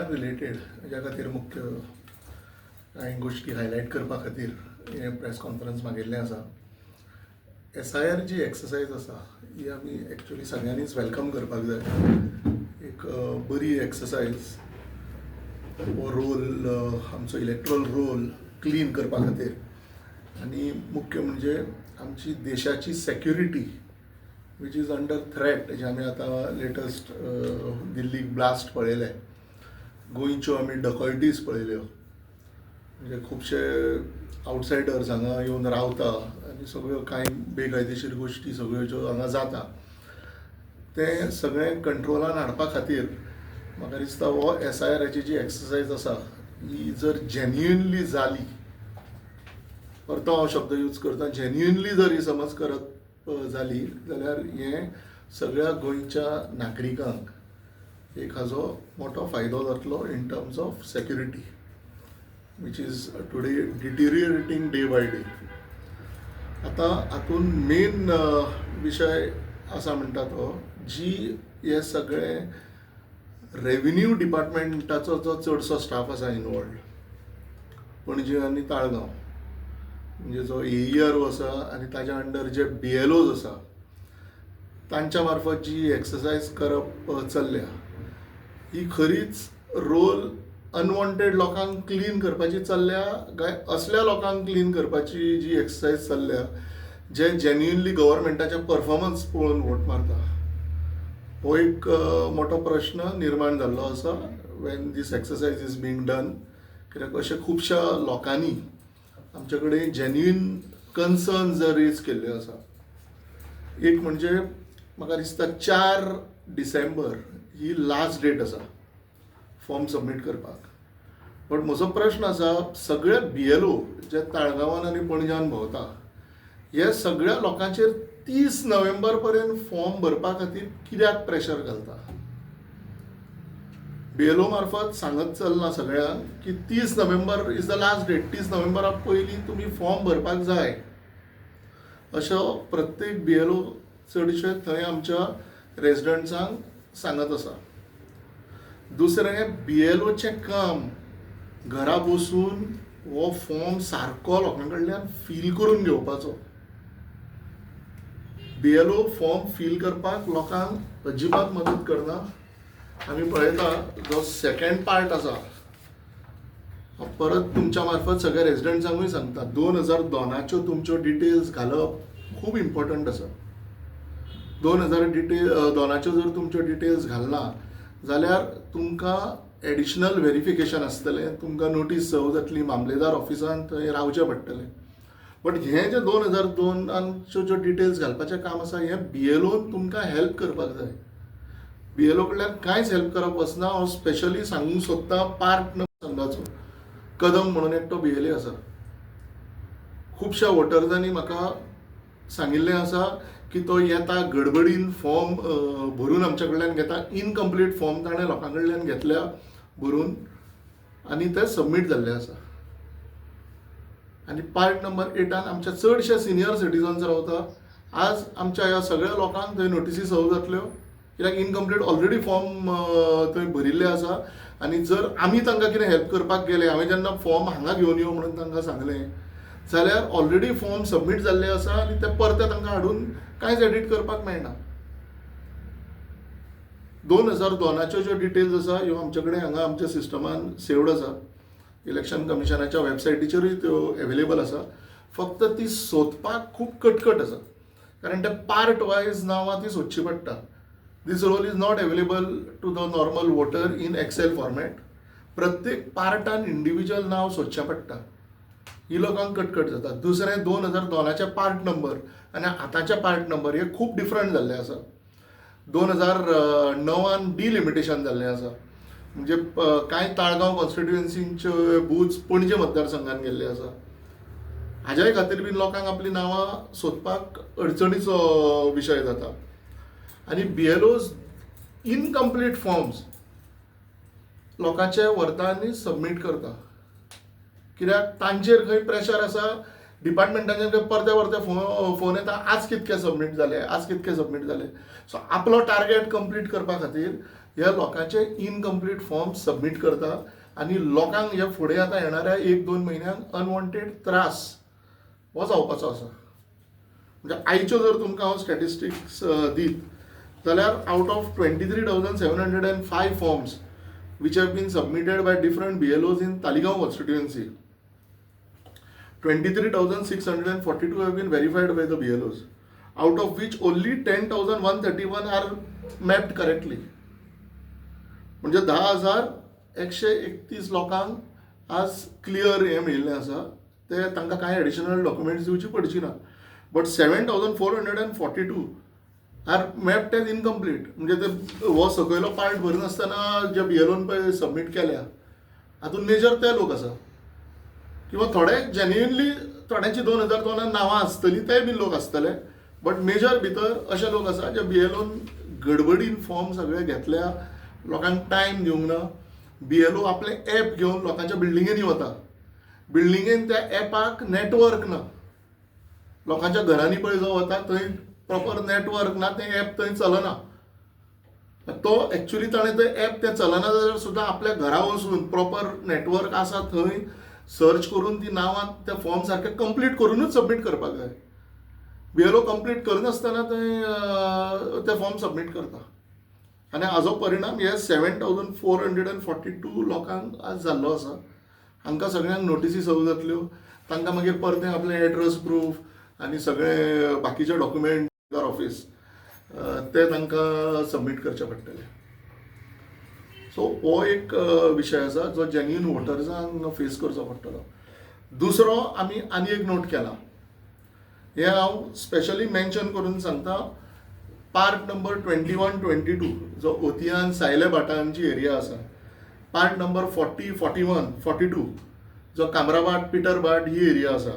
R related हेज्या खातीर मुख्य कांय गोश्टी हायलायट करपा खातीर हें प्रेस कॉन्फरन्स मागयल्लें आसा. एसआयआर जी एक्सरसायज आसा ही आमी एक्चुअली सगळ्यांनीच welcome करपाक जाय. एक बरी एक्सरसायज हो रोल, आमचो इलेक्ट्रल रोल क्लीन करपा खातीर आनी मुख्य म्हणजे आमची देशाची security which is under threat, जे आमी आतां लेटस्ट दिल्लीक ब्लास्ट पळयले, गोंयच्यो आमी डकॉयटीज पळयल्यो, म्हणजे खुबशे आवटसायडर्स हांगा येवन रावता आनी सगळ्यो कांय बेकायदेशीर गोश्टी सगळ्यो ज्यो हांगा जाता तें सगळें कंट्रोलान हाडपा खातीर म्हाका दिसता हो एसआयआराची जी एक्सरसायज आसा ही जर जेन्युइनली जाली, परतो हांव शब्द यूज करता, जेन्युइनली जर ही समज करत जाली जाल्यार हें सगळ्या गोंयच्या नागरिकांक एक हाजो मोठो फायदो जातलो in terms of security, which is today deteriorating day by day. आतां हातूंत मेन विशय आसा म्हणटा तो जी हे सगळे रेविन्यू डिपार्टमेंटाचो जो चडसो स्टाफ आसा इनवॉल्ड पणजे आनी ताळगांव, म्हणजे जो एईआरओ आसा आनी ताज्या अंडर जे बीएलओज आसा तांच्या मार्फत जी एक्सरसायज करप चल्ल्या ही खरीच रोल अनवॉन्टेड लोकांक क्लीन करपाची चल्ल्या काय असल्या लोकांक क्लीन करपाची जी एक्सरसायज चल्ल्या जे जेन्युइनली गव्हर्मेंटाचे परफॉर्मन्स पळोवन वोट मारता, हो एक मोठो प्रश्न निर्माण जाल्लो आसा when this exercise is being done. कित्याक अशें खुबश्या लोकांनी आमचे कडेन जेन्युइन कन्सर्न जर रेज केल्ल्यो आसा. एक म्हणजे म्हाका दिसता 4 डिसेंबर ही लास्ट डेट आसा फॉर्म सबमीट करपाक. बट म्हजो प्रश्न आसा, सगळे बीएलओ जे ताळगांवान आनी पणज्यान भोंवता हे सगळ्या लोकांचेर 30 नोव्हेंबर पर्यंत फॉर्म भरपा खातीर कित्याक प्रेशर घालता? बीएलओ मार्फत सांगत चल्लां सगळ्यांक की 30 November is the last date, 30 नोव्हेंबरा पयलीं तुमी फॉर्म भरपाक जाय, अशो प्रत्येक बीएलओ चडशे थंय आमच्या रेजिडंट्सांक सांगत आसा. दुसरें, बीएलओचें काम घरा बसून हो फॉर्म सारको लोकां कडल्यान फील करून घेवपाचो. बीएलओ फॉर्म फील करपाक लोकांक अजिबात मदत करना. आमी पळयता जो सेकंड पार्ट आसा, हांव परत तुमच्या मार्फत सगळ्या रेजिडंट्सांकूय सांगता, 2002च्यो तुमच्यो डिटेल्स घालप खूब इम्पॉर्टंट आसा. दोन हजार डिटेल दोनाच्यो जर तुमच्यो डिटेल्स घालना जाल्यार तुमकां एडिशनल व्हेरिफिकेशन आसतलें, तुमकां नोटीस सर्व जातली, मामलेदार ऑफिसान थंय रावचें पडटलें. बट हें जें 2002च्यो ज्यो डिटेल्स घालपाचें काम आसा हें बीएलओन तुमकां हेल्प करपाक जाय. बीएलओ कडल्यान कांयच हेल्प करप वचना. हांव स्पेशली सांगूंक सोदतां पार्ट संघाचो कदम म्हणून एकटो बीएलए आसा. खुबश्या वोटर्सांनी म्हाका सांगिल्लें आसा की तो येता, गडबडीन फॉर्म भरून आमच्या कडल्यान घेता, इनकम्प्लीट फॉर्म ताणें लोकां कडल्यान घेतल्या भरून आनी ते सबमीट जाल्ले आसा. आनी पार्ट नंबर एटान आमच्या चडशे सिनियर सिटीजन्स रावता. आज आमच्या ह्या सगळ्या लोकांक थंय नोटिसी सर्व जातल्यो, कित्याक इनकम्प्लीट ऑलरेडी फॉर्म थंय भरिल्ले आसा. आनी जर आमी तांकां कितें हेल्प करपाक गेले, हांवें जेन्ना फॉर्म हांगा घेवन यो म्हणून तांकां सांगलें जाल्यार ऑलरेडी फॉर्म सबमीट जाल्ले आसा आनी ते परते तांकां हाडून कांयच एडीट करपाक मेळना. 2002च्यो ज्यो डिटेल्स आसा ह्यो आमचे कडेन हांगा आमच्या सिस्टमान सेव्ड आसा. इलेक्शन कमिशनाच्या वेबसायटीचेरूय त्यो एवेलेबल आसा. फक्त ती सोदपाक खूब कटकट आसा, कारण ते पार्ट वायज नांवां ती सोदची पडटा. This roll is not available to the normal voter in Excel format. प्रत्येक पार्टान इंडिविज्युअल नांव सोदचें पडटा, ही लोकांक कटकट जाता. दुसरें, 2002चे पार्ट नंबर आनी आतांचे पार्ट नंबर हे खूब डिफरंट जाल्ले आसा. 2009न डिलिमिटेशन जाल्लें आसा, म्हणजे कांय ताळगांव कॉन्स्टिट्युएन्सींचे बूथ्स पणजे मतदारसंघान गेल्ले आसा. हाज्याय खातीर बीन लोकांक आपलीं नांवां सोदपाक अडचणीचो विशय जाता. आनी बीएलओज इनकम्प्लीट फॉर्म्स लोकांचे व्हरता आनी सबमीट करता, कित्याक तांचेर खंय प्रेशर आसा. डिपार्टमेंटाचेर खंय परते परते फोन येता, आज कितके सबमीट जाले, आज कितके सबमीट जाले. सो आपलो टार्गेट कंप्लीट करपा खातीर ह्या लोकांचे इनकम्प्लीट फॉर्म सबमीट करता आनी लोकांक ह्या फुडें आतां येणाऱ्या 1-2 म्हयन्यांक अनवॉन्टेड त्रास हो जावपाचो आसा. म्हणजे आयच्यो जर तुमकां हांव स्टॅटिस्टिक्स दीत जाल्यार out of 23,705 forms which have been submitted by different BLOs in Taleigao constituency, 23,642 have been verified by the BLOs, out of which only 10,131 are mapped correctly. म्हणजे 10,131 लोकांक आज क्लियर हें मेळिल्लें आसा, ते तांकां कांय एडिशनल डॉक्युमेंट्स दिवची पडची ना. But 7,442 are mapped as incomplete. म्हणजे ते हो सकयलो पार्ट भरनासतना जे बीएलओन पळय सबमीट केल्या हातूंत मेजर ते लोक आसा, किंवा थोडे जेन्युइनली थोड्यांची 2002 नांवां आसतली ते बीन लोक आसतले, बट मेजर भितर अशे लोक आसा जे बीएलओन गडबडीन फॉर्म सगळे घेतल्या, लोकांक टायम दिवंक ना. बीएलओ आपलें एप घेवन लोकांच्या बिल्डिंगेनी वता, बिल्डिंगेन त्या एपाक नॅटवर्क ना, लोकांच्या घरांनी पळय जो वता थंय प्रॉपर नॅटवर्क ना, तें एप थंय चलना. तो एक्चुली ताणें तें एप तें चलना जाल्यार सुद्दां आपल्या घरा वचून प्रॉपर नॅटवर्क आसा थंय सर्च करून ती नांवां ते फॉर्म सारकें कंप्लीट करुनूच सबमीट करपाक जाय. बीएलओ कंप्लीट करनासतना थंय ते फॉर्म सबमीट करता आनी हाजो परिणाम हे 7,442 लोकांक आज जाल्लो आसा. हांकां सगळ्यांक नोटिसी सर्व जातल्यो, तांकां मागीर परतें आपलें एड्रेस प्रूफ आनी सगळे बाकीचे डॉक्युमेंट ऑफीस ते तांकां सबमीट करचे पडटले. सो हो एक विशय आसा जो जेन्युइन वोटर्सांक फेस करचो पडटलो. दुसरो आमी आनी एक नोट केला, हें हांव स्पेशली मेन्शन करून सांगता, पार्ट नंबर 21, 22 जो ओतियान सायले भाटांची एरिया आसा, पार्ट नंबर 40, 41, 42 जो कामराभाट पिटर भाट ही एरिया आसा,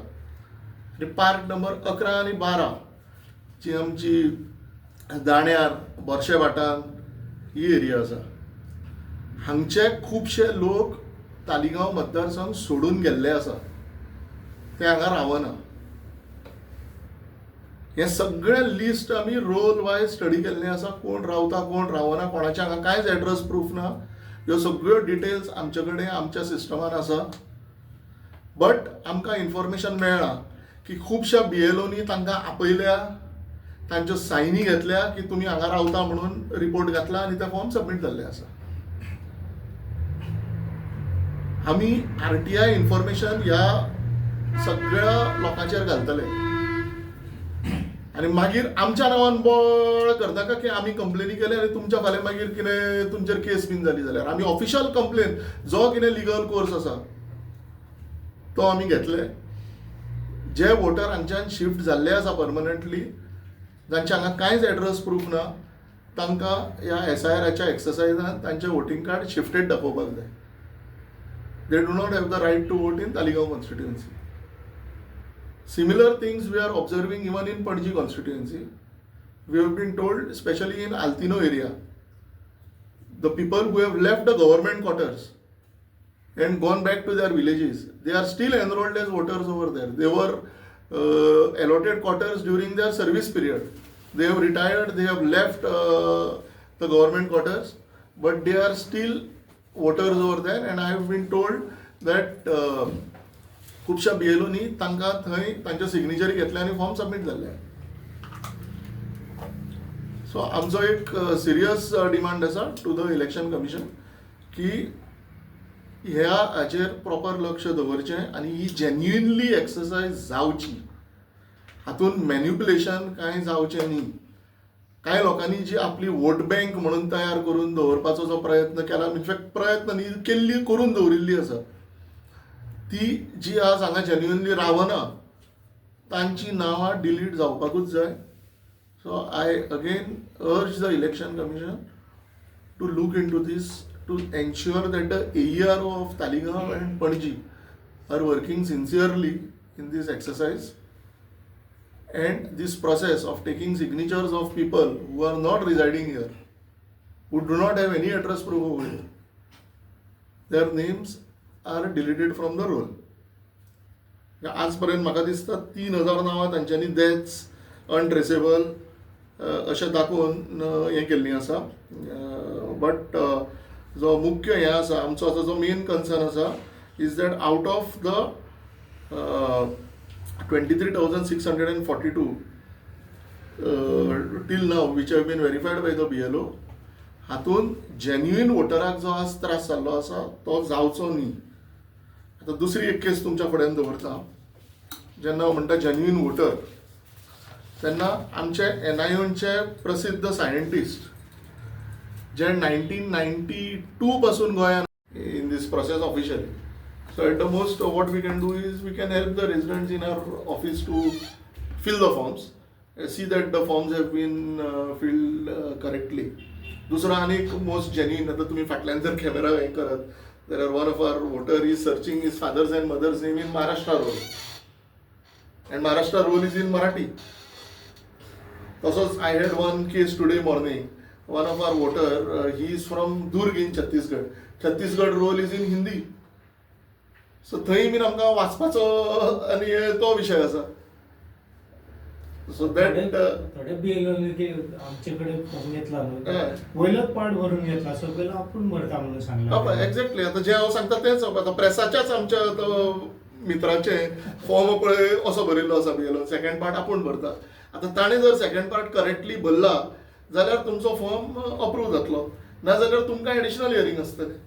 आनी पार्ट नंबर 11 आनी 12 जी आमची दाण्यार बोरशे भाटान ही एरिया आसा, हांगचे खुबशे लोक तालिगांव मतदारसंघ सोडून गेल्ले आसा, ते हांगा रावना. हें सगळें लिस्ट आमी रोल वायज स्टडी केल्लें आसा, कोण रावता कोण रावना, कोणाच्या हांगा कांयच एड्रेस प्रूफ ना, ह्यो सगळ्यो डिटेल्स आमचे कडेन आमच्या सिस्टमान आसा. बट आमकां इन्फॉर्मेशन मेळ्ळां की खुबश्या बीएलओनी तांकां आपयल्या, तांच्यो सायनी घेतल्या की तुमी हांगा रावता म्हणून रिपोर्ट घातला आनी ते फॉर्म सबमीट जाल्ले आसा. आमी आरटीआय इन्फॉर्मेशन ह्या सगळ्या लोकांचेर घालतले आनी मागीर आमच्या नांवान बळ करनाका की आमी कंप्लेनी केले आनी तुमच्या फाल्यां मागीर कितें तुमचेर केस बीन जाली जाल्यार आमी ऑफिशियल कंप्लेन जो कितें लिगल कोर्स आसा तो आमी घेतले. जे वोटर हांगच्यान शिफ्ट जाल्ले आसा परमनंटली, जांचे हांगा कांयच एड्रेस प्रूफ ना, तांकां ह्या एसआयआराच्या एक्सरसायजान तांचें वोटींग कार्ड शिफ्टेड दाखोवपाक जाय. They do not have the right to vote in Taleigao constituency. Similar things we are observing even in Panaji constituency. We have been told, especially in Altino area, the people who have left the government quarters and gone back to their villages, they are still enrolled as voters over there. They were allotted quarters during their service period. They have retired, they have left the government quarters, but they are still voters over there. And I have been told that खुबश्या बीएलओनी तांकां थंय तांच्यो signatory घेतल्या आनी form submit जाल्ले. So आमचो एक serious demand आसा टू the election commission की ह्या हाचेर प्रॉपर लक्ष दवरचें आनी ही जेन्युइनली एक्सरसायज जावची, हातूंत मॅन्युपुलेशन कांय जावचें न्ही. कांय लोकांनी जी आपली वोट बँक म्हणून तयार करून दवरपाचो जो प्रयत्न केला, इनफॅक्ट प्रयत्न न्ही, केल्ली करून दवरिल्ली आसा, ती जी आज हांगा जेन्युइनली रावना तांची नांवां डिलीट जावपाकूच जाय. So I again urge the Election Commission to look into this to ensure that the AERO of Taleigao and Panaji are working sincerely in this exercise and this process of taking signatures of people who are not residing here, who do not have any address proof over here, their names are deleted from the roll. आजपर्यंत म्हाका दिसता 3000 नांवां तांच्यांनी deaths untraceable अशें दाखोवन हें केल्लीं आसा. बट जो मुख्य हें आसा आमचो आतां जो मेन कन्सर्न आसा is that out of the 23,642 till now which have been verified by the BLO, हातूंत जेन्युइन वोटराक जो आज त्रास जाल्लो आसा तो जावचो न्ही. आतां दुसरी एक केस तुमच्या फुड्यान दवरता. जेन्ना हांव म्हणटा जेन्युइन वोटर तेन्ना आमचे एनआयओनचे प्रसिद्ध सायंटिस्ट जे 1992 पासून गोंयांत in this process officially. So at the most what we can do is we can help the residents in our office to fill the forms, see that the forms have been filled correctly. दुसरो आनी एक most genuine, आतां तुमी फाटल्यान जर camera हें करत जाल्यार one of our voter is searching his father's and mother's name in Maharashtra roll, and Maharashtra roll is in Marathi. तसोच I had one case today morning. One of our voter, he is from Durg in Chhattisgarh. Chhattisgarh roll is in Hindi. So थंय बीन आमकां वाचपाचो आनी तो विशय आसा. So that थोडे BLO की आमचे कडेन फॉर्म घेतला न्हू, हय. वयलोच पार्ट भरून घेतला, सकयल आपूण भरता म्हणून सांगला. एक्झॅक्टली. आतां जें हांव सांगता तेंच. आतां प्रेसाच्याच आमच्या आतां मित्राचें फॉर्म पळय असो भरिल्लो आसा बीएलओ, सेकंड पार्ट आपूण भरता. आतां ताणें जर सेकंड पार्ट करेक्टली भरला जाल्यार तुमचो फॉर्म अप्रूव जातलो, ना जाल्यार तुमकां एडिशनल हियरींग आसतलें.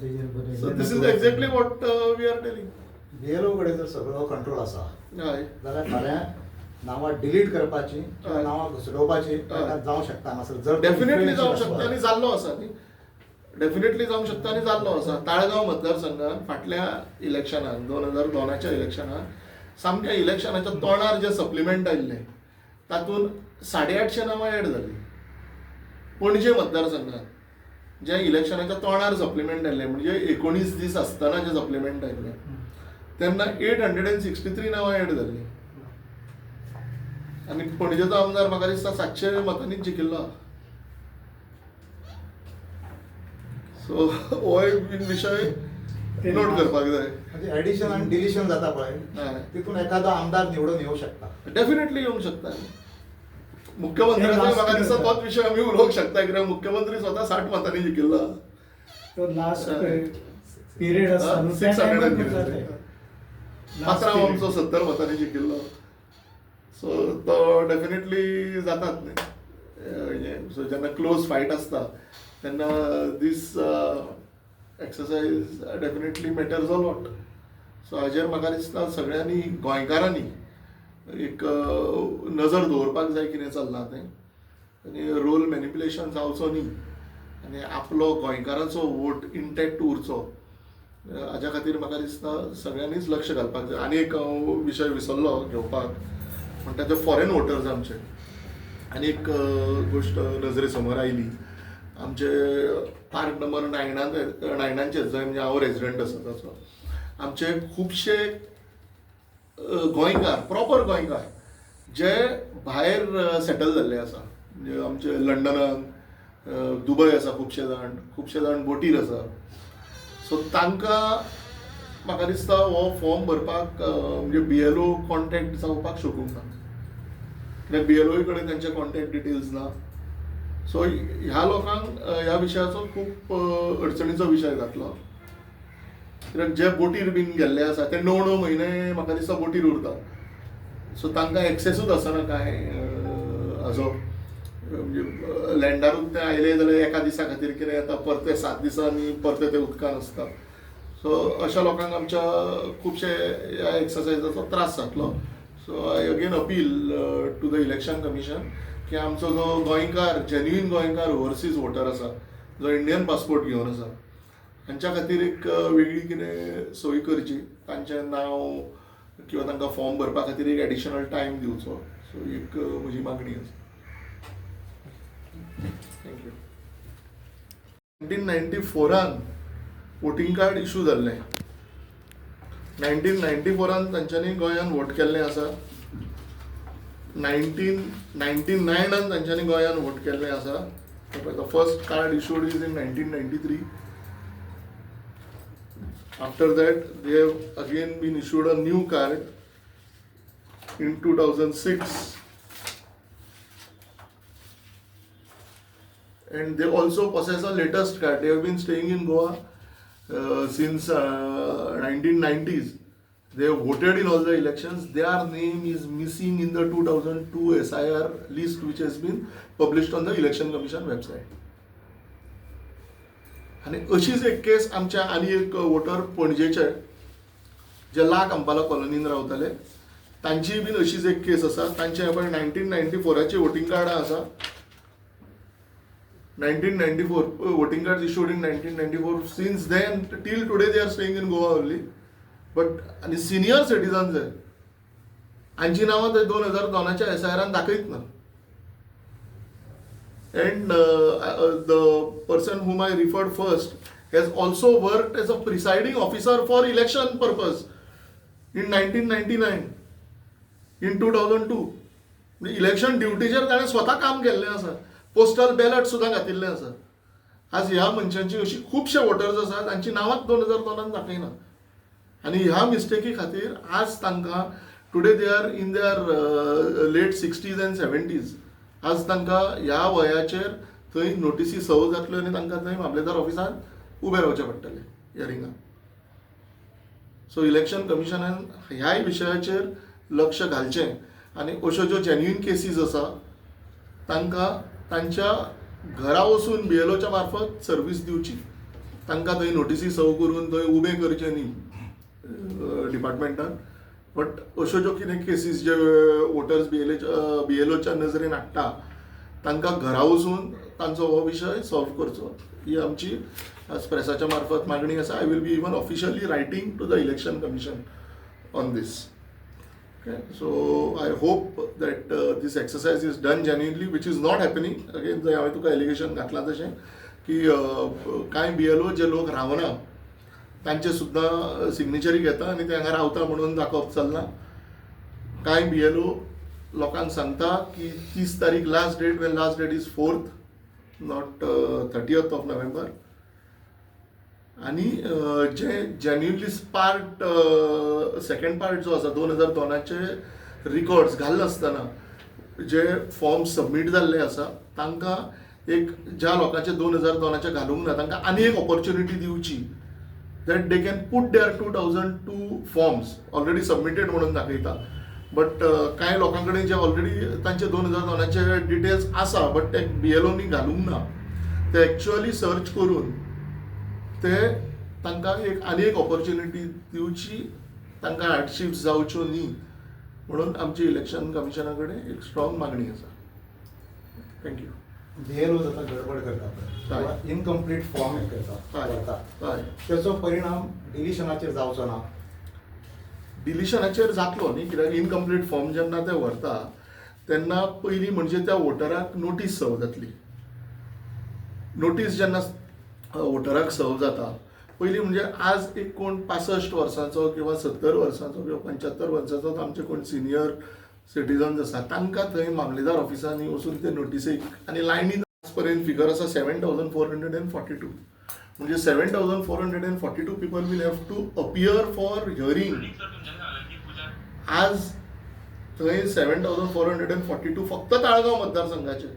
तेजेर बरें. So this is exactly what we are telling. BLO कडेन जर सगळो कंट्रोल आसा हय. जाल्यार फाल्यां नांवां डिलीट करपाची किंवा हय. नांवां घुसडोवपाची ताका जावंक शकता हांगासर जर डेफिनेटली जावंक शकता आनी जाल्लो आसा न्ही. डेफिनेटली जावंक शकता आनी जाल्लो आसा. ताळगांव मतदारसंघात फाटल्या इलेक्शनाक, 2002च्या इलेक्शनाक, सामक्या इलेक्शनाच्या तोंडार जे सप्लिमेंट आयिल्ले तातूंत 850 नांवां एड जालीं. पणजे मतदारसंघात जे इलेक्शनाच्या तोंडार सप्लिमेंट आयिल्ले, म्हणजे 19 दीस आसतना जे सप्लिमेंट आयिल्ले तेन्ना 863 नांवां एड जाल्लीं. आनी पणजेचो आमदार म्हाका दिसता 700 मतांनीच जिखिल्लो. सो होय बीन विशय नोट करपाक जाय. म्हणजे एडिशन आनी डिलिशन जाता पळय, हय. तितून एखादो आमदार निवडून येवं शकता. डेफिनेटली येवंक शकता. मुख्यमंत्र्याचो म्हाका दिसता तोच विशय आमी उलोवंक शकता, कित्याक मुख्यमंत्री स्वता 60 मतांनी जिखिल्लो. तो लास्ट पिरियड आसता न्हू, त्या 600 टायमार जाता. पात्रांव आमचो 70 मतांनी जिखिल्लो. सो तो डेफिनेटली जातात न्ही. सो जेन्ना क्लोज फायट आसता तेन्ना this exercise definitely matters a lot. So हाजेर म्हाका दिसता सगळ्यांनी गोंयकारांनी एक नजर दवरपाक जाय कितें चल्लां तें, आनी रोल मॅनिपुलेशन जावचो न्ही आनी आपलो गोंयकाराचो वोट इंटॅक्ट उरचो हाज्या खातीर म्हाका दिसता सगळ्यांनीच लक्ष घालपाक जाय. आनी एक हांव विशय विसरलो घेवपाक, म्हणटा ते फॉरेन वोटर्स आमचे. आनी एक गोश्ट नजरे समोर आयली, आमचे पार्क नंबर 9 नायनांचे जंय म्हणजे हांव रेजिडंट आसा ताचो, आमचे खुबशे गोंयकार, प्रॉपर गोंयकार जे भायर सेटल जाल्ले आसा, म्हणजे आमचे लंडनान, दुबय आसा खुबशे जाण, खुबशे जाण बोटीर आसा. सो तांकां म्हाका दिसता हो फॉर्म भरपाक म्हणजे बीएलओ कॉन्टॅक्ट जावपाक शकूंक ना, कित्याक बीएलओ कडेन तांचे कॉन्टॅक्ट डिटेल्स ना. सो ह्या लोकांक ह्या विशयाचो खूब अडचणीचो विशय जातलो, कित्याक जे बोटीर बीन गेल्ले आसा ते 9 9 म्हयने म्हाका दिसता बोटीर उरता. सो तांकां एक्सेसूच आसना कांय हाजो, म्हणजे लँडारूच ते आयले जाल्यार एका दिसा खातीर कितें येता, परते 7 दिसांनी परते ते उदकान आसता. सो अशा लोकांक आमच्या खुबशे ह्या एक्सरसायजाचो त्रास जातलो. So I again appeal to the Election Commission की आमचो जो गोंयकार, जेन्युइन गोंयकार ओवरसीज वोटर आसा, जो इंडियन पासपोर्ट घेवन आसा, हांच्या खातीर एक वेगळी कितें सोय करची, तांचें नांव किंवा तांकां फॉर्म भरपा खातीर एक एडिशनल टायम दिवचो. सो एक म्हजी मागणी आसा. Thank you. 1994 Won voting card issue जाल्लें. 1994 तांच्यांनी गोंयान वोट केल्लें आसा. 1999 तांच्यांनी गोंयान वोट केल्लें आसा. The first card issued is in 1993. After that they have again been issued a new card in 2006. And they also possess a latest card. They have been staying in Goa since 1990s. They have voted in all the elections. Their name is missing in the 2002 SIR list, which has been published on the Election Commission website. आनी अशीच एक केस आमच्या आनी एक water पणजेचे, जे ला Kampala कॉलनीन रावताले, तांचीय बीन अशीच एक केस आसा. तांचे पळय 1994ाची वोटींग कार्डां आसा. 1994 voting cards issued in 1994. Since then till today they are staying in Goa only, but आनी सिनियर सिटीजन्स हांची नांवां थंय 2002च्या एसआयआरान दाखयत ना. And the person whom I referred first has also worked as a presiding officer for election purpose in 1999, in 2002. Election ड्युटीचेर ताणें स्वता काम केल्लें आसा, पोस्टल बॅलट सुद्दां घातिल्लें आसा. आज ह्या मनशांची अशी खुबशे वोटर्स आसा, तांची नांवांच 2002 दाखयना. आनी ह्या मिस्टेकी खातीर आज तांकां, today they are in their late 60s and 70s, आज तांकां ह्या वयाचेर थंय नोटीसी सर्व जातल्यो आनी तांकां थंय मामलेदार ऑफिसान उबें रावचें पडटलें हियरिंगाक. सो इलेक्शन कमिशनान ह्याय विशयाचेर लक्ष घालचें आनी अश्यो ज्यो जेन्युइन केसीस आसा, तांकां तांच्या घरा वचून बीएलओच्या मार्फत सर्वीस दिवची. तांकां थंय नोटीसी सर्व करून थंय उबें करचें न्ही डिपार्टमेंटान. बट अश्यो ज्यो कितें केसीस जे वोटर्स बीएलओच्या नजरेन हाडटा, तांकां घरा वचून तांचो हो विशय सॉल्व करचो, ही आमची आज प्रेसाच्या मार्फत मागणी आसा. I will be even officially writing to the Election Commission on this. Okay, so I hope that this exercise is done genuinely, which is not happening. Again, जंय हांवें तुका एलिगेशन घातलां तशें की कांय बीएलओ जे लोक रावना, तांचे सुद्दां सिग्नेचरी घेता आनी ते हांगा रावता म्हणून दाखोवप चल्लां. कांय बीएलओ लोकांक सांगता की 30 तारीख last date, when last date is 4th, not 30th of November. आनी जे जेन्युनली पार्ट, सेकंड पार्ट जो आसा, 2002चे रिकॉर्ड्स घालनासतना जे फॉर्म सबमीट जाल्ले आसा, तांकां एक, ज्या लोकांचे 2002चे घालूंक ना, तांकां आनी एक ऑपॉर्च्युनिटी दिवची that they can put their 2002 forms already submitted म्हणून दाखयता. बट कांय लोकां कडेन जे ऑलरेडी तांचे 2002चे डिटेल्स आसा, बट ते बीएलओनी घालूंक ना, ते एक्च्युअली सर्च करून ते तांकां एक आनी एक ऑपॉर्च्युनिटी दिवची, तांकां हार्डशिप्स जावच्यो न्ही म्हणून आमची इलेक्शन कमिशना कडेन एक स्ट्रॉंग मागणी आसा. Thank you. बीएलओ आतां गडबड करता पळय किंवा इनकम्प्लीट फॉर्म हे करता, भरता, तेचो परिणाम डिलिशनाचेर जावचो ना? डिलिशनाचेर जातलो न्ही, कित्याक इनकम्प्लीट फॉर्म जेन्ना ते व्हरता तेन्ना पयलीं म्हणजे त्या वोटराक नोटीस सर्व जातली. नोटीस जेन्ना वोटराक सर्व जाता, पयलीं म्हणजे आज एक कोण 65 वर्सांचो किंवा 70 वर्सांचो किंवा 75 वर्सांचो आमचे कोण सिनियर सिटीजन्स आसा, तांकां थंय मामलेदार ऑफिसांनी वचून ते नोटीसीक आनी लायनीन, आज पर्यंत फिगर आसा 7442, म्हणजे 7442 people will have to appear for hearing. आज थंय 7442 फक्त ताळगांव मतदारसंघाचे.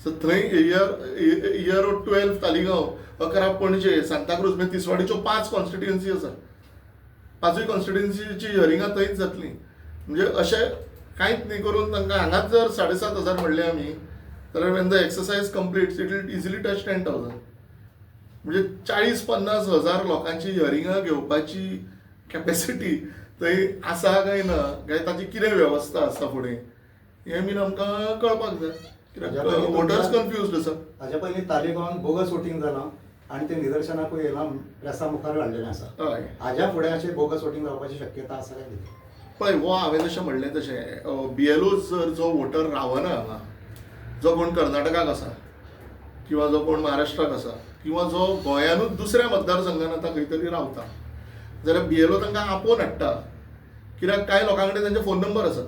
सो थंय इयर 12 तालिगांव, 11 पणजे, सांताक्रूज, म्हणजे तिसवाडीच्यो पांच कॉन्स्टिट्युएन्सी आसा. पांचूय कॉन्स्टिट्युएन्सीची हियरिंगां थंयच जातली. म्हणजे अशें कांयच न्ही करून तांकां हांगाच जर 7500 म्हणले आमी, जाल्यार when the exercise complete, it will easily touch 10,000. म्हणजे 40-50 हजार लोकांची हियरिंगां घेवपाची कॅपॅसिटी थंय आसा काय ना, काय ताची कितें वेवस्था आसा फुडें, हें बीन आमकां कळपाक जाय, कित्याक वोटर्स कन्फ्युज्ड आसा. हाज्या पयलीं तालिगांवान बोगस वोटींग जालां आनी तें निदर्शनाकूय येयलां, प्रेसा मुखार हाडलेलें आसा. हाज्या फुडें अशें बोगस वोटींग जावपाची शक्यता आसा काय कितें? पळय, हो हांवें जशें म्हणलें तशें, बीएलओ जर जो वोटर रावना हांगा, जो कोण कर्नाटकाक आसा किंवा जो कोण महाराष्ट्राक आसा किंवा जो गोंयानूच दुसऱ्या मतदारसंघान आतां खंय तरी रावता, जाल्यार बीएलओ तांकां आपोवन हाडटा, कित्याक कांय लोकां कडेन तांचे फोन नंबर आसा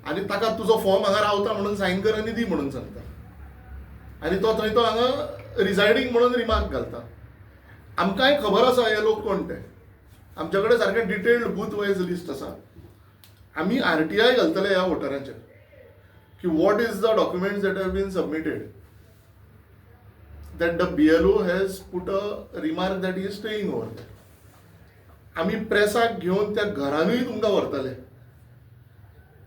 आनी ताका तुजो फॉर्म हांगा रावता म्हणून सायन कर आनी दी म्हणून सांगता आनी तो थंय तो हांगा रिजायडींग म्हणून रिमार्क घालता. आमकांय खबर आसा हे लोक कोण ते. आमच्या कडेन सारकें डिटेल्ड बूथ वायज लिस्ट आसा. आमी आरटीआय घालतले ह्या वोटरांचेर की what is the documents that have been submitted. that the BLO has put a remark that is staying over there. आमी प्रेसाक घेवन त्या घरानूय तुमकां व्हरतले.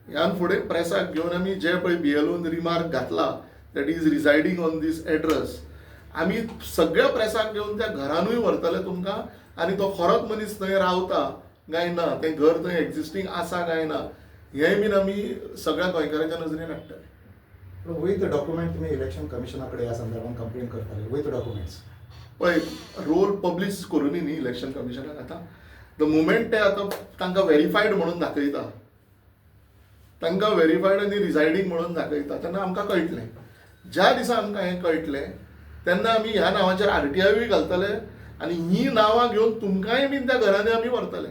ह्यान फुडें प्रेसाक घेवन आमी जे पळय बीएलओन रिमार्क घातला that is residing on this address, आमी सगळ्या प्रेसाक घेवन त्या घरानूय व्हरतले तुमकां. आनी तो खरोच मनीस थंय रावता काय ना, तें घर थंय एक्झिस्टींग आसा काय ना, हेंय बीन आमी सगळ्या गोंयकारांच्या नजरेन हाडटले. विथ डॉक्युमेंट तुमी इलेक्शन कमिशना कडेन ह्या संदर्भात कंप्लेन करतले विथ डॉक्युमेंट्स? पळय, रोल पब्लीश करुनी न्ही इलेक्शन कमिशनाक. आतां the moment ते आतां तांकां वेरीफायड म्हणून दाखयता, तांकां वेरीफायड आनी रिजायडींग म्हणून दाखयता, तेन्ना आमकां कळटलें. ज्या दिसा आमकां हें कळटलें तेन्ना आमी ह्या नांवाचेर आरटीआयूय घालतले आनी हीं नांवां घेवन तुमकांय बीन त्या घरांनी आमी व्हरतले.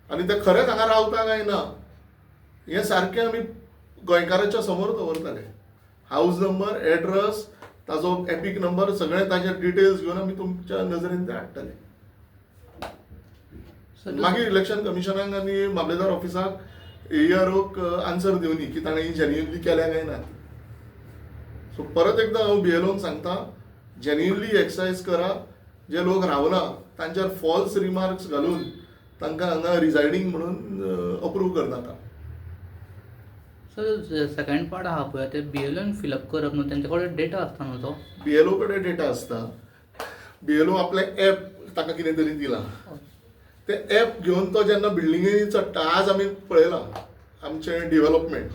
आनी ते खरेंच हांगा रावता काय ना हें सारकें आमी गोंयकाराच्या समोर दवरतले. हावज नंबर, एड्रस, ताजो एपीक नंबर, सगळें ताजे डिटेल्स घेवन आमी तुमच्या नजरेन ते हाडटले. मागीर इलेक्शन कमिशनाक आनी मामलेदार ऑफिसाक एआरओक आन्सर दिवनी की ताणें ही जेन्युइनली केल्या काय ना. सो परत एकदां हांव बीएलओक सांगता, जेन्युइनली एक्सरसायज करा. जे लोक रावना तांच्यार फॉल्स रिमार्क्स घालून तांकां हांगा रिजायडींग म्हणून अप्रूव करनाका. सर, सेकंड पार्ट आहा पळय, ते बीएलओन फिलअप करप न्हू, तेंचे कडेन डेटा आसता न्हू तो? बीएलओ कडेन डेटा आसता. बीएलओ आपलें एप ताका कितें तरी दिलां, तें एप घेवन तो जेन्ना बिल्डिंगेनी चडटा, आज आमी पळयलां आमचें डिवेलपमेंट,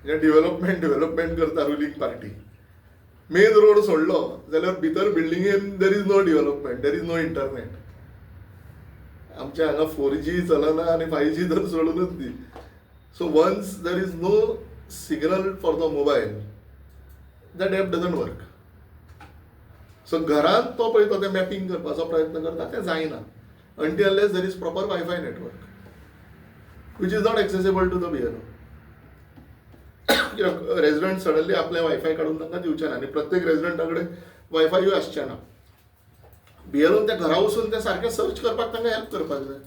हें डिवेलपमेंट डिवेलपमेंट करता रुलींग पार्टी. मेन रोड सोडलो जाल्यार भितर बिल्डिंगेन there is no development, there is no internet. आमच्या हांगा 4G चलना आनी 5G तर सोडूनच दी. So once there is no signal for the mobile, that app doesn't work. So घरांत तो पळय तो तें मॅपिंग करपाचो प्रयत्न करता, तें जायना until unless there is proper WiFi network, which is not accessible to the BLO. कित्याक रेजिडंट सडनली आपलें वायफाय काडून तांकां दिवचें ना आनी प्रत्येक रेजिडंटा कडेन वायफायूय आसचें ना. बीएलओन त्या घरा वचून तें सारकें सर्च करपाक तांकां हेल्प करपाक जाय,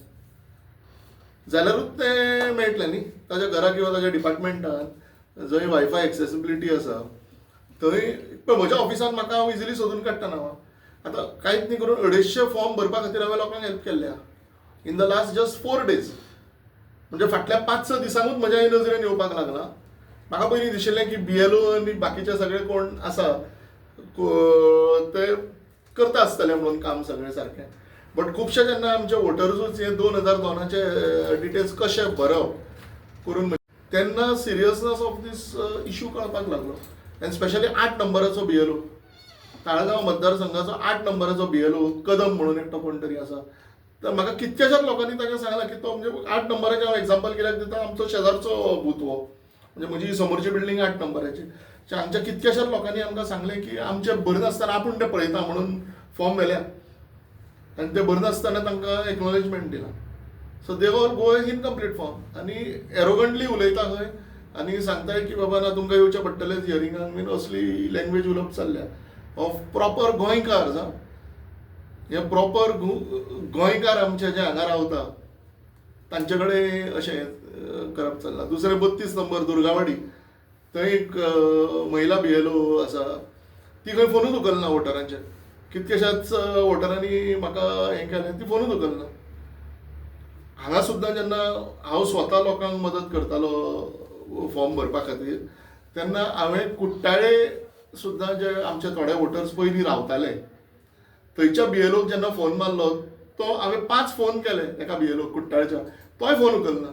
जाल्यारूच तें मेळटलें न्ही. ताच्या घरा किंवा ताच्या डिपार्टमेंटान जंय वायफाय एक्सेसिबिलिटी आसा थंय. पळय, म्हज्या ऑफिसान म्हाका हांव इजिली सोदून काडटा नांवां. आतां कांयच न्ही करून 250 फॉर्म भरपा खातीर हांवें लोकांक हेल्प केल्ले आहा in the last just 4 days. म्हणजे फाटल्या 5-6 दिसांकूच म्हज्या हे नजरेन येवपाक लागला. म्हाका पयलीं दिशिल्लें की बीएलओ आनी बाकीचे सगळे कोण आसा ते करता आसतले म्हणून काम सगळें सारकें, बट खुबशे जेन्ना आमचे वोटर्सूच हे 2002 डिटेल्स कशे भरप करून तेन्ना सिरियसनस ऑफ these issue कळपाक लागलो. आनी स्पेशली 8 नंबराचो बीएलओ, ताळगांव मतदारसंघाचो 8 नंबराचो बीएलओ कदम म्हणून एकटो कोण तरी आसा. तर म्हाका कितक्याशाच लोकांनी ताका सांगलां की तो म्हणजे 8 नंबराचें हांव एग्जाम्पल कित्याक दिता, आमचो शेजारचो बूथ हो, म्हणजे म्हजी समोरची बिल्डींग 8 नंबराची. आमच्या कितक्याशाच लोकांनी आमकां सांगलें की आमचें भरनासतना आपूण तें पळयता म्हणून फॉर्म व्हेल्या आनी तें भरनासतना तांकां एक्नॉलेजमेंट दिलां. So they all go incomplete form आनी एरोगंटली उलयता खंय आनी सांगताय की बाबा ना तुमकां येवचें पडटलेंच हियरिंगाक बीन, असली लँग्वेज उलोवप चल्ल्या ऑफ प्रॉपर गोंयकार. हा, हे प्रॉपर गोंयकार आमचे जे हांगा रावता तांचे कडेन अशें करप चल्लां. दुसरें 32 नंबर दुर्गावाडी, थंय एक महिला बीएलओ आसा, ती खंय फोनूच उखलना वोटरांचे. कितक्याशाच वोटरांनी म्हाका हें केलें, ती फोनूच उखलना. हांगा सुद्दां जेन्ना हांव स्वता लोकांक मदत करतालो फॉर्म भरपा खातीर तेन्ना हांवें कुट्टाळे सुद्दां जे आमचे थोडे वोटर्स पयलीं रावताले थंयच्या बीएलओक जेन्ना फोन मारलो तो हांवें 5 फोन केले एका बीएलओक कुट्टाळच्या, तोय फोन उखलना.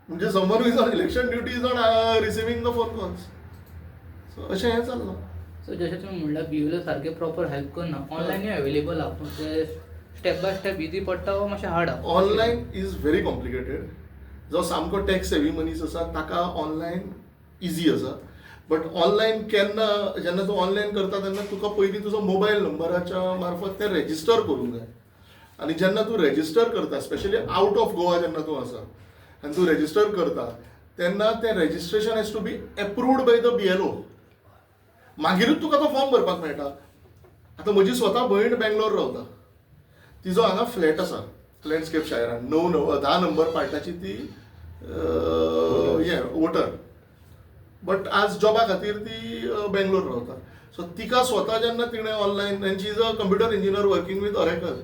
म्हणजे someone is on election duty is not receiving the phone calls. So अशें हें चल्लां. सो जशें तुमी म्हणलां बीएलओ सारकें प्रॉपर हेल्प करना, ऑनलायनूय अवेलेबल आहा, पूण ते स्टेप बाय स्टेप इजी पडटा वा मातशें हार्ड आहा? Online is very complicated. जो सामको टॅक्स सेवी मनीस आसा ताका ऑनलायन इजी आसा, बट ऑनलायन केन्ना जेन्ना तूं ऑनलायन करता तेन्ना तुका पयलीं तुजो मोबायल नंबराच्या मार्फत तें रेजिस्टर करूंक जाय. आनी जेन्ना तूं रेजिस्टर करता, स्पेशली आवट ऑफ गोवा जेन्ना तूं आसा आनी तूं रेजिस्टर करता तेन्ना तें registration has to be approved by the BLO, मागीरूच तुका तो फॉर्म भरपाक मेळटा. आतां म्हजी स्वता भयण बेंगलोर रावता, तिजो हांगा फ्लॅट आसा लँडस्केप शायरान, 9, 9, 10 नंबर पार्टाची ती हें वोटर, बट आज जॉबा खातीर ती बेंगलोर रावता. सो तिका स्वता जेन्ना तिणें online, and she is a computer engineer working with Oracle,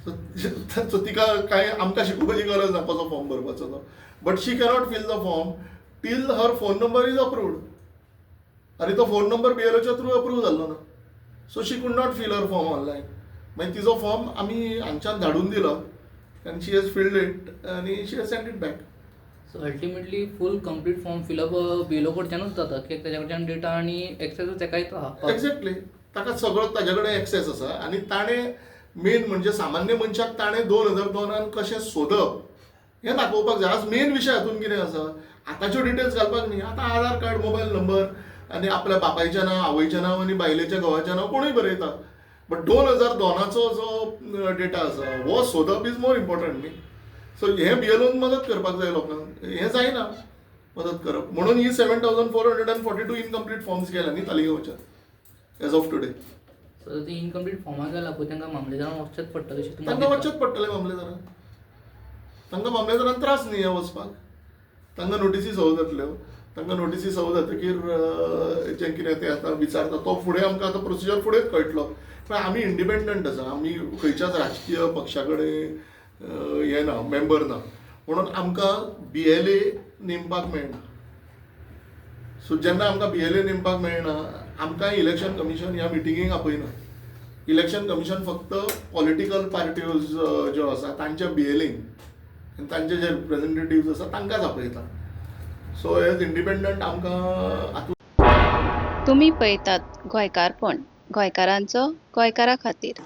so तिका कांय आमकां शिकोवपाची गरज ना कसो फॉर्म भरपाचो तो. But she cannot fill the form till her phone number is approved. आनी तो फोन नंबर बीएलओच्या थ्रू अप्रूव जाल्लो ना, so she could not fill her form online. मागीर तिजो फॉर्म आमी हांगच्यान धाडून दिलो आनी she has filled it आनी she has send it back. So ultimately full complete form fill up BLO कडच्यानूच जाता, कित्याक ताच्या कडच्यान डेटा आनी एक्सेस ताकाय आहा. एक्झॅक्टली, ताका सगळो ताजे कडेन एक्सेस आसा. आनी ताणें मेन म्हणजे सामान्य मनशाक ताणें 2002 कशें सोदप हें दाखोवपाक जाय. आज मेन विशय हातून कितें आसा, आतांच्यो डिटेल्स घालपाक न्ही. आतां आधार कार्ड, मोबायल नंबर आनी आपल्या बापायचें नांव, आवयचें नांव आनी बायलेच्या घोवाचें नांव कोणूय बरयता. बट 2002चो जो डेटा आसा हो सोदप is more important न्ही. सो हें बीएलओन मदत करपाक जाय लोकांक, हें जायना मदत करप. म्हणून ही 7442 इनकम्प्लीट फॉर्म्स गेल्या न्ही तालिगांवच्यान एज ऑफ टुडे. सो ती इनकम्प्लीट फॉर्मां गेला पळय, तांकां मामलेदारान वचचेंच पडटलें अशें तुमकां तांकां दिसता? वचचेंच पडटलें मामलेदारान. तांकां मामलेदारान त्रास न्ही हें वचपाक. तांकां नोटिसी सव जातल्यो. तांकां नोटिसी सव जातकीर जें कितें तें आतां विचारता तो फुडें आमकां आतां प्रोसिजर फुडेंच कळटलो. पण आमी इंडिपेंडंट आसा, आमी खंयच्याच राजकीय पक्षा कडेन हें ना, मेंबर ना, म्हणून आमकां बीएलए नेमपाक मेळना. सो जेन्ना आमकां बीएलए नेमपाक मेळना, आमकां इलेक्शन कमिशन ह्या मिटिंगेक आपयना. इलेक्शन कमिशन फक्त पॉलिटिकल पार्ट्योज ज्यो आसा तांच्या बीएलएन आनी तांचे जे रिप्रेझेंटेटिव्ज आसा तांकांच आपयता. सो एज इंडिपेंडंट आमकां हातूंत तुमी पळयतात गोंयकारपण, गोंयकारांचो गोंयकारा खातीर.